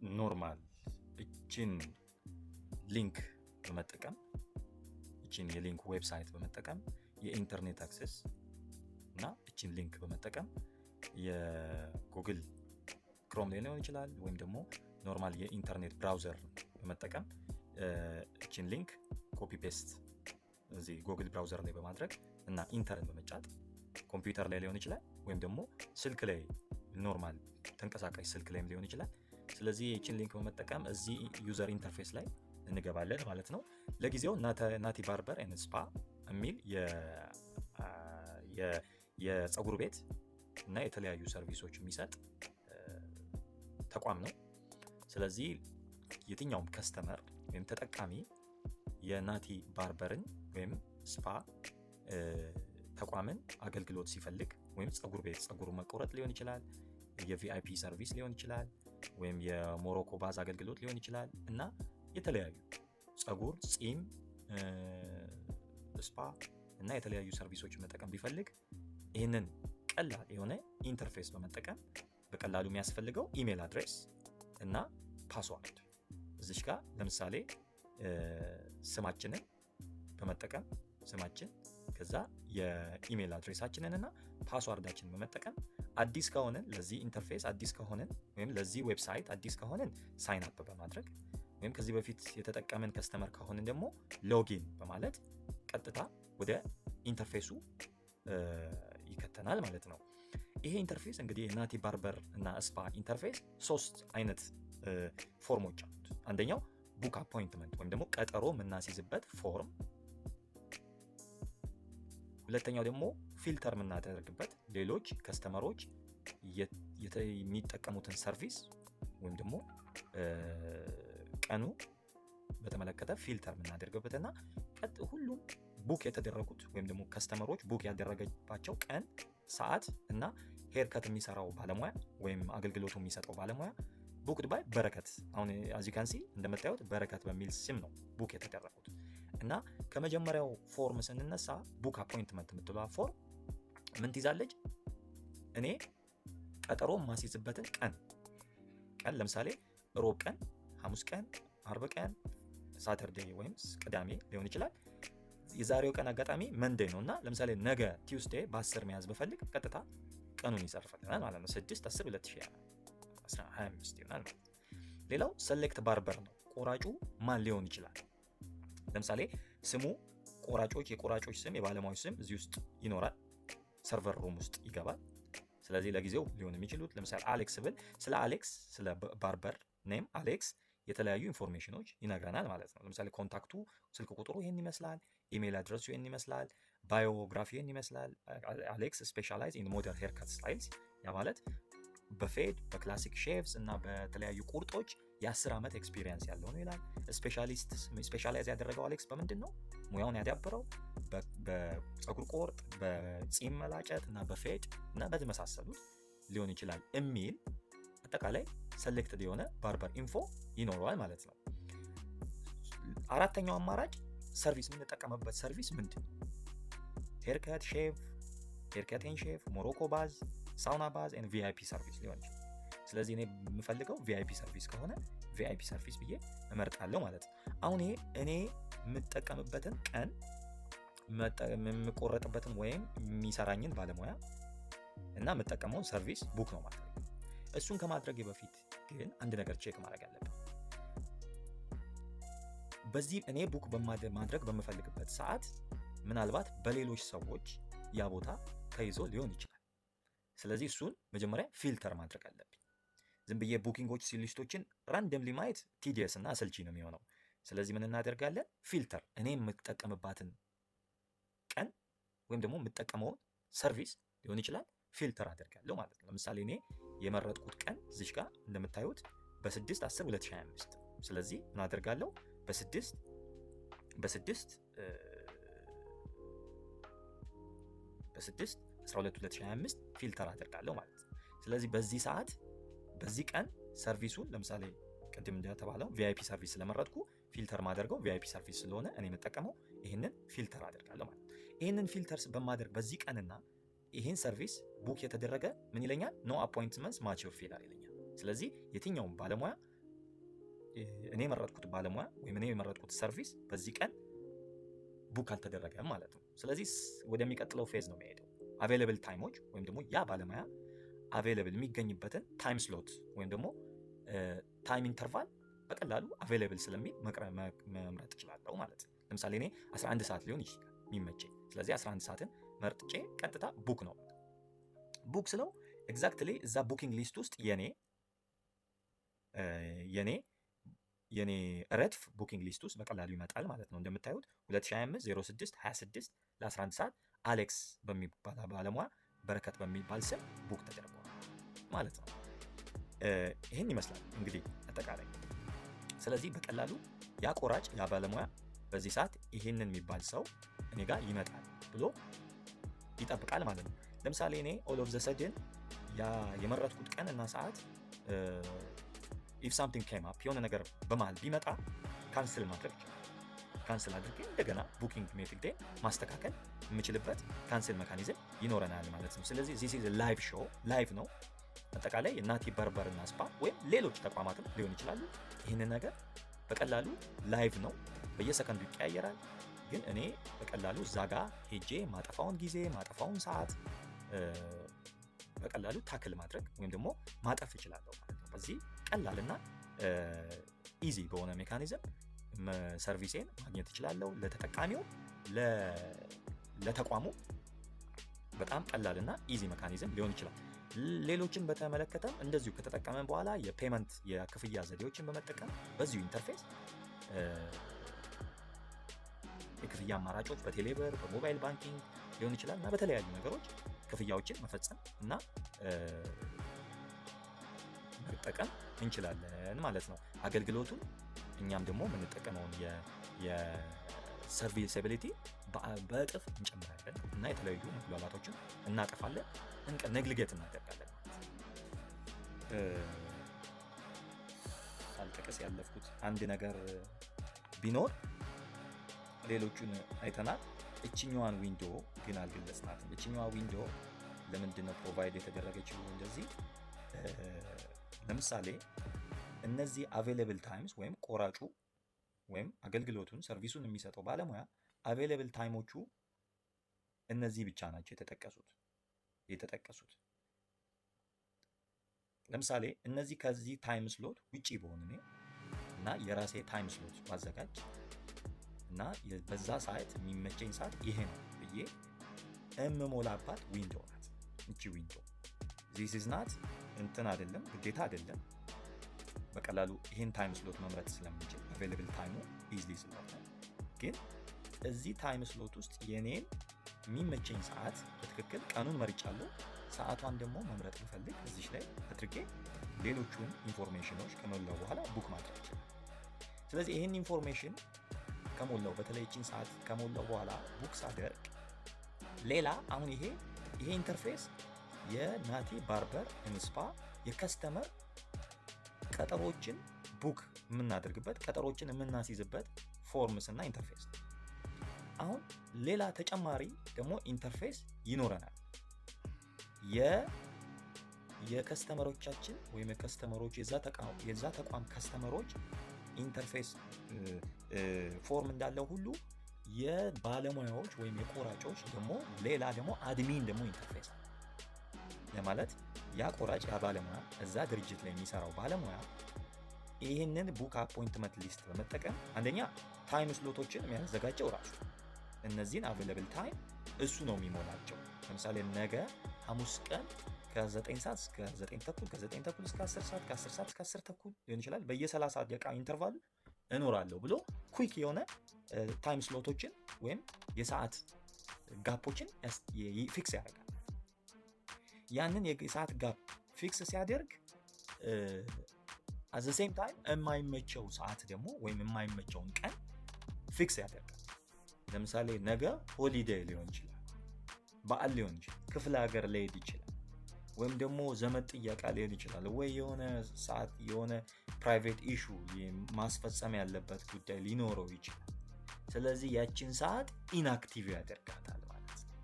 Normal እችን link በመጠቀም፣ እችን የ link website በመጠቀም፣ የ internet access እና እችን link በመጠቀም የ Google Chrome ላይ ሊሆን ይችላል ወይም ደግሞ normal የ internet browser በመጠቀም እችን link copy paste እዚህ Google browser ላይ በማድረግ እና ኢንተርን በመጫን ኮምፒውተር ላይ ሊሆን ይችላል ወይም ደግሞ ስልክ ላይ፣ normal ተንቀሳቃሽ ስልክ ላይም ሊሆን ይችላል። ስለዚህ ይችን link በመጠቀም እዚህ user interface ላይ እንገባለን ማለት ነው። ለጊዜው ናቲ Barber and Spa የሚል የፀጉር ቤት እና የተለያዩ service ኦች የሚሰጥ ተቋም ነው። ስለዚህ የትኛውም customer ወይም ተጠቃሚ የናቲ Barber ን ወይም Spa ተቋምን አገልግሎት ሲፈልግ ወይም ፀጉር ቤት ፀጉር መቆረጥ ሊሆን ይችላል፣ የ VIP service ሊሆን ይችላል፣ ወይም የሞሮኮ bath አገልግሎት ሊሆን ይችላል እና የተለያዩ ፀጉር፣ ፂም፣ spa እና የተለያዩ service ኦችን መጠቀም ቢፈልግ ይህንን ቀላል የሆነ interface በመጠቀም በቀላሉ የሚያስፈልገው email address እና password፣ እዚች ጋር ለምሳሌ ስማችንን በመጠቀም፣ ስማችን ከዛ የ email address ኣችንን እና password ኣችንን በመጠቀም፣ አዲስ ከሆንን፣ ለዚህ interface አዲስ ከሆንን ወይም ለዚህ website አዲስ ከሆንን sign up በማድረግ ወይም ከዚህ በፊት የተጠቀምን customer ከሆንን ደግሞ login በማለት ቀጥታ ወደ interface ኡ ይከተናል ማለት ነው። ይሄ interface እንግዲህ የናቲ Barber እና Spa interface ሶስት አይነት form ኦች አሉት። አንደኛው book appointment ወይም ደግሞ ቀጠሮ የምናስይዝበት form፣ ሁለተኛው ደግሞ filter የምናደርግበት፣ ሌሎች customer ኦች የሚጠቀሙትን service ወይም ደግሞ ቀኑ በተመለከተ filter የምናደርግበት እና ሁሉም book የተደረጉት ወይም ደግሞ customer ኦች book ያደረገባቸው ቀን፣ ሰዓት እና haircut የሚሰራው ባለሙያ ወይም አገልግሎቱ የሚሰጠው ባለሙያ booked by በረከት፣ አሁን as you can see እንደምታዩት በረከት በሚል ስም ነው book የተደረጉት። እና ከመጀመሪያው form ስንነሳ book appointment የምትለዋ form ምን ትይዛለች? እኔ ቀጠሮ የማስይዝበትን ቀን፣ ለምሳሌ ሮብ ቀን፣ ሐሙስ ቀን፣ አርብ ቀን፣ Saturday ወይም ቅዳሜ ሊሆን ይችላል። የዛሬው ቀን አጋጣሚ Monday ነው እና ለምሳሌ ነገ Tuesday በ10 መያዝ ብፈልግ ቀጥታ ቀኑን ይጽፍልናል ማለት ነው። 6 10 2025 ይሆናል ማለት ነው። ሌላው select barber ነው። ቆራጩ ማን ሊሆን ይችላል? ለምሳሌ ስሙ፣ ቆራጮች፣ የቆራጮች ስም፣ የባለሙያዎች ስም እዚህ ውስጥ ይኖራል። Server room ውስጥ ይገባል። ስለዚህ ለጊዜው ሊሆን የሚችሉት ለምሳሌ አሌክስ ብል ስለ አሌክስ፣ ስለ barber name አሌክስ የተለያዩ information ኦች ይነግረናል ማለት ነው። ለምሳሌ contact ኡ ስልክ ቁጥሩ ይህን ይመስላል፣ email address ኡ ይህን ይመስላል፣ biography ይህን ይመስላል። አሌክስ specialize in modern haircut styles፣ ያ ማለት በ fade፣ በ classic shaves እና በተለያዩ ቁርጦች የ10 ዓመት experience ያለው ነው ይላል። Specialist specialize ያደረገው አሌክስ በምንድን ነው? ሙያውን ያዳበረው በፀጉር ቁርጥ፣ በፂም መላጨት እና በ fade እና በተመሳሰሉት ሊሆን ይችላል የሚል አጠቃላይ selected የሆነ barber info ይኖረዋል ማለት ነው። አራተኛው አማራጭ service፣ የምንጠቀምበት service ምንድን ነው? Haircut shave፣ haircut and shave፣ ሞሮኮ bath፣ sauna bath and VIP service ሊሆን ይችላል። ስለዚህ እኔ የምፈልገው VIP service ከሆነ VIP service ብዬ እመርጣለሁ ማለት ነው። አሁን ይሄ እኔ የምጠቀምበትን ቀን፣ የምቆረጥበትን ወይም የሚሰራኝን ባለሙያ እና የምጠቀመውን service book ነው ማለት ነው። እሱን ከማድረጌ በፊት ግን አንድ ነገር check ማድረግ አለብን። በዚህ እኔ book ማድረግ በምፈልግበት ሰዓት ምናልባት በሌሎች ሰዎች ያ ቦታ ተይዞ ሊሆን ይችላል። ስለዚህ እሱን መጀመሪያ filter ማድረግ አለብኝ። ዝም ብዬ booking ኦች list ኦችን randomly ማየት tedious እና አሰልቺ ነው የሚሆነው። ስለዚህ ምን እናደርጋለን? Filter እኔ የምጠቀምባትን ቀን ወይም ደግሞ የምጠቀመውን service ሊሆን ይችላል filter አደርጋለሁ ማለት ነው። ለምሳሌ እኔ የመረጥኩት ቀን እዚች ጋር እንደምታዩት በ6 10 2025። ስለዚህ ምን አደርጋለሁ? በ6 በ6 12 2025 filter አደርጋለሁ ማለት ነው። ስለዚህ በዚህ ሰዓት፣ በዚህ ቀን service ኡን ለምሳሌ ቅድም እንደተባለው VIP service ስለመረጥኩ filter ማደርገው VIP service ስለሆነ እኔ የምጠቀመው ይህንን filter አደርጋለሁ ማለት ነው። ይህንን filter በማደርግ በዚህ ቀንና ይህን service book የተደረገ ምን ይለኛል? "No appointments match your filter" ይለኛል። ስለዚህ የትኛውም ባለሙያ እኔ የመረጥኩት ባለሙያ ወይም እኔ የመረጥኩት service በዚህ ቀን book አልተደረገም ማለት ነው። ስለዚህ ወደሚቀጥለው phase ነው የሚሄደው። Available time ኦች ወይም ደግሞ ያ ባለሙያ available የሚገኝበትን time slot ወይም ደግሞ time interval በቀላሉ available ስለሚል መምረጥ እችላለሁ ማለት ነው። ለምሳሌ እኔ 11 ሰዓት ሊሆን ይችላል የሚመቸኝ። ስለዚህ 11 ሰዓትን መርጬ ቀጥታ book ነው። Book ስለው exactly እዛ booking list ውስጥ የኔ ረድፍ booking list ውስጥ በቀላሉ ይመጣል ማለት ነው። እንደምታዩት 2025 06 26 ለ11 ሰዓት አሌክስ በሚባል ባለሙያ፣ በረከት በሚባል ስም book ተደርጓል ማለት ነው። ይህን ይመስላል እንግዲህ አጠቃላይ። ስለዚህ በቀላሉ ያ ቆራጭ፣ ያ ባለሙያ በዚህ ሰዓት ይህንን የሚባል ሰው እኔ ጋር ይመጣል ብሎ ይጠብቃል ማለት ነው። ለምሳሌ እኔ all of the sudden ያ የመረጥኩት ቀን እና ሰዓት if something came up፣ የሆነ ነገር በመሃል ቢመጣ cancel ማድረግ ይችላል። Cancel አድርጌ እንደገና booking method ማስተካከል የምችልበት cancel mechanism ይኖረናል ማለት ነው። ስለዚህ this is live show፣ live ነው። አጠቃላይ የናቲ barber እና spa ወይም ሌሎች ተቋማትም ሊሆን ይችላሉ። ይህንን ነገር በቀላሉ live ነው፣ በየሰከንዱ ይቀያየራል። ግን እኔ በቀላሉ እዛ ጋ ሄጄ ማጠፋውን ጊዜ፣ ማጠፋውን ሰዓት በቀላሉ tackle ማድረግ ወይም ደግሞ ማጠፍ እችላለሁ ማለት ነው። በዚህ ቀላልና easy በሆነ mechanism service ኤን ማግኘት እችላለሁ። ለተጠቃሚው፣ ለተቋሙ በጣም ቀላልና easy mechanism ሊሆን ይችላል። ሌሎችን በተመለከተም እንደዚሁ ከተጠቀመን በኋላ የ payment፣ የክፍያ ዘዴዎችን በመጠቀም በዚሁ interface የክፍያ አማራጮች በቴሌብር፣ በ mobile banking ሊሆን ይችላል እና በተለያዩ ነገሮች ክፍያዎችን መፈጸም እና መጠቀም እንችላለን ማለት ነው። አገልግሎቱን እኛም ደግሞ የምንጠቀመውን የ serviceability በእጥፍ እንጨምራለን እና የተለያዩ መጉላላቶችን እናጠፋለን፣ neglect እናደርጋለን ማለት ነው። ሳልጠቅስ ያለፍኩት አንድ ነገር ቢኖር፣ ሌሎቹን አይተናል። እችኛዋን window ግን አልገለጽናትም። እችኛዋ window ለምንድን ነው provide የተደረገችው እንደዚህ? ለምሳሌ እነዚህ available times ወይም ቆራጩ ወይም አገልግሎቱን፣ service ኡን የሚሰጠው ባለሙያ available time ኦቹ እነዚህ ብቻ ናቸው የተጠቀሱት። ለምሳሌ እነዚህ ከዚህ time slot ውጪ በሆን እኔ እና የራሴ time slot ባዘጋጅ እና በዛ ሰዓት የሚመቸኝ ሰዓት ይሄ ነው ብዬ እምሞላባት window ናት እቺ window። This is not እንትን አይደለም፣ ግዴታ አይደለም። በቀላሉ ይህን time slot መምረጥ ስለምንችል፣ available time ኡ easily ስለሆነ፣ ግን እዚህ time slot ውስጥ የኔን የሚመቸኝ ሰዓት በትክክል ቀኑን መርጫለሁ። ሰዓቷን ደግሞ መምረጥ ብፈልግ እዚች ላይ አድርጌ ሌሎቹን information ኦች ከሞላው በኋላ book ማድረግ ይችላል። ስለዚህ ይህን information ከሞላው፣ በተለይ ይህችን ሰዓት ከሞላው በኋላ book ሳደርግ ሌላ አሁን ይሄ interface የናቲ barber and spa የ customer ቀጠሮችን book የምናደርግበት፣ ቀጠሮችን የምናስይዝበት forms እና interface ነው። አሁን ሌላ ተጨማሪ ደግሞ interface ይኖረናል። የ customer ኦቻችን ወይም የ customer ኦች፣ የዛ ተቋም customer ኦች interface form እንዳለው ሁሉ የባለሙያዎች ወይም የቆራጮች ደግሞ ሌላ ደግሞ admin ደግሞ interface አለ። ለማለት ያ ቆራጭ፣ ያ ባለሙያ፣ እዛ ድርጅት ላይ የሚሰራው ባለሙያ ይህንን book appointment list በመጠቀም አንደኛ time slot ኦችን የሚያዘጋጀው ራሱ፣ እነዚህን available time እሱ ነው የሚሞላቸው። ለምሳሌ ነገ ሐሙስ ቀን ከ9 ሰዓት እስከ 9 ተኩል፣ ከ9 ተኩል እስከ 10 ሰዓት፣ ከ10 ሰዓት እስከ 10 ተኩል ሊሆን ይችላል። በየ30 ደቂቃ interval እኖራለሁ ብሎ quick የሆነ time slot ኦችን ወይም የሰዓት gap ኦችን fix ያደርጋል። ያንን የሰዓት gap fix ሲያደርግ at the same time የማይመቸው ሰዓት ደግሞ ወይም የማይመቸውን ቀን fix ያደርጋል። ለምሳሌ ነገ holiday ሊሆን ይችላል፣ በዓል ሊሆን ይችላል፣ ክፍለ ሀገር ሊሄድ ይችላል፣ ወይም ደግሞ ዘመድ ጥየቃ ሊሄድ ይችላል፣ ወይ የሆነ ሰዓት የሆነ private issue ማስፈጸም ያለበት ጉዳይ ሊኖረው ይችላል። ስለዚህ ያችን ሰዓት inactive ያደርጋታል ማለት ነው።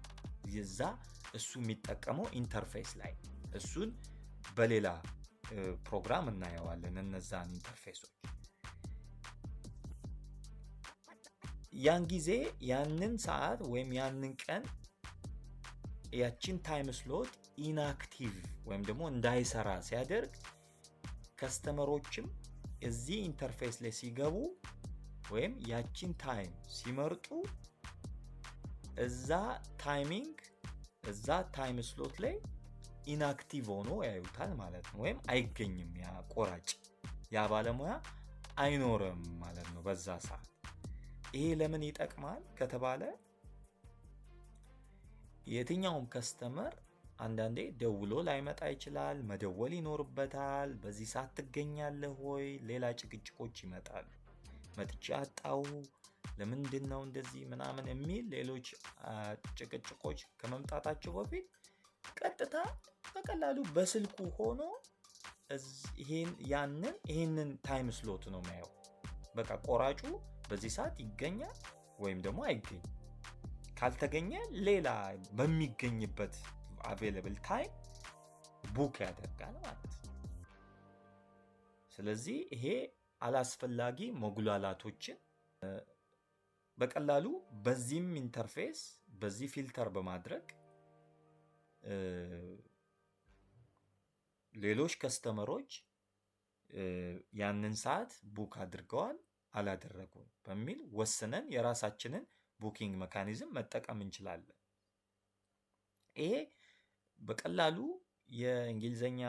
የዛ እሱ የሚጠቀመው interface ላይ እሱን በሌላ ፕሮግራም እናየዋለን እነዛን interface ኦች። ያን ጊዜ ያንን ሰዓት ወይም ያንን ቀን ያችን time slot inactive ወይም ደግሞ እንዳይሰራ ሲያደርግ፣ customer ኦችም እዚህ interface ላይ ሲገቡ ወይም ያችን time ሲመርጡ እዛ timing፣ እዛ time slot ላይ inactive ሆኖ ያዩታል ማለት ነው። ወይም አይገኝም፣ ያ ቆራጭ፣ ያ ባለሙያ አይኖርም ማለት ነው በዛ ሰዓት። ይሄ ለምን ይጠቅማል ከተባለ፣ የትኛውም customer አንዳንዴ ደውሎ ላይመጣ ይችላል። መደወል ይኖርበታል። በዚህ ሰዓት ትገኛለህ ወይ? ሌላ ጭቅጭቆች ይመጣሉ። መጥቼ አጣው፣ ለምንድን ነው እንደዚህ ምናምን የሚል ሌሎች ጭቅጭቆች ከመምጣታቸው በፊት ቀጥታ በቀላሉ በስልኩ ሆኖ ይሄን ያንን ይሄንን time slot ነው የሚያየው። በቃ ቆራጩ በዚህ ሰዓት ይገኛል ወይም ደግሞ አይገኝም። ካልተገኘ ሌላ በሚገኝበት available time book ያደርጋል ማለት ነው። ስለዚህ ይሄ አላስፈላጊ መጉላላቶችን በቀላሉ በዚህም interface በዚህ filter በማድረግ ሌሎች customer ኦች ያንን ሰዓት book አድርገዋል አላደረጉም በሚል ወስነን የራሳችንን booking mechanism መጠቀም እንችላለን። ይሄ በቀላሉ የእንግሊዘኛ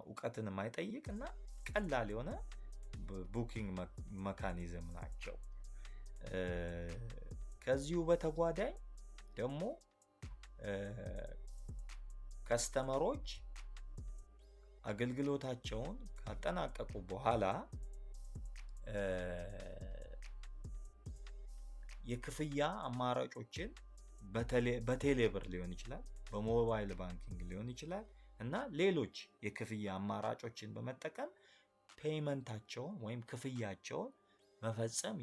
እውቀትን የማይጠይቅ እና ቀላል የሆነ booking mechanism ናቸው። ከዚሁ በተጓዳኝ ደግሞ customer ኦች አገልግሎታቸውን ካጠናቀቁ በኋላ የክፍያ አማራጮችን በቴሌብር ሊሆን ይችላል፣ በ mobile banking ሊሆን ይችላል እና ሌሎች የክፍያ አማራጮችን በመጠቀም payment ኣቸውን ወይም ክፍያቸውን መፈጸም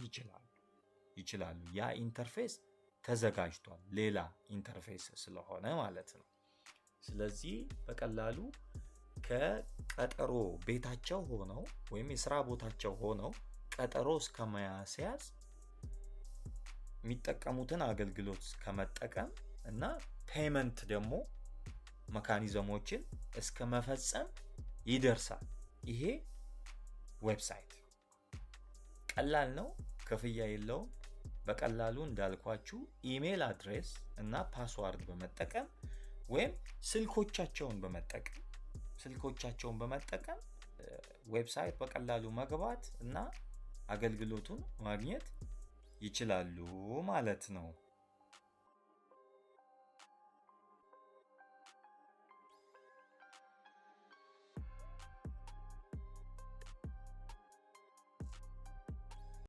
ይችላሉ። ያ interface ተዘጋጅቷል፣ ሌላ interface ስለሆነ ማለት ነው። ስለዚህ በቀላሉ ከቀጠሮ ቤታቸው ሆነው ወይም የስራ ቦታቸው ሆነው ቀጠሮ እስከ ማስያዝ፣ የሚጠቀሙትን አገልግሎት ከመጠቀም እና payment ደግሞ mechanism ኦችን እስከ መፈጸም ይደርሳል። ይሄ website ቀላል ነው፣ ክፍያ የለውም። በቀላሉ እንዳልኳችሁ email address እና password በመጠቀም ወይም ስልኮቻቸውን በመጠቀም website በቀላሉ መግባት እና አገልግሎቱን ማግኘት ይችላሉ ማለት ነው።